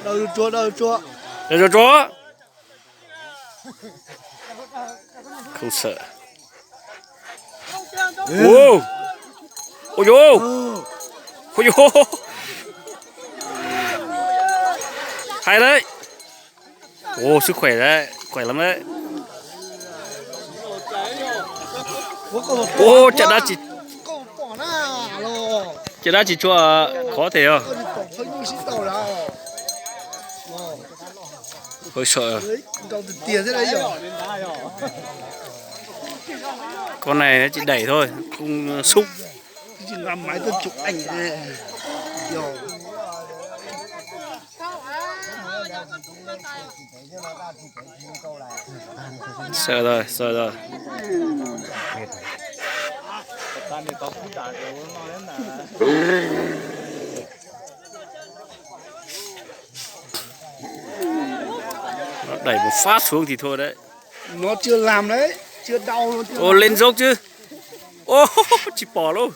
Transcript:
Đau tsuag, đau tsuag. Đau tsuag tsuag. Không sợ. Ui, ui dồi, ui dồi. Hay đấy. Ồ, sức khỏe đấy, khỏe lắm đấy. Ồ, chả đá chỉ, chả đá chỉ cho khó thể à. Hơi sợ. Con này nó chỉ đẩy thôi, không xúc. Sờ rồi, sờ rồi. Nó đẩy một phát xuống thì thôi đấy. Nó chưa làm đấy, chưa đau, nó chưa Ô, làm lên đấy. Dốc chứ. Ô, tsis pom lauj.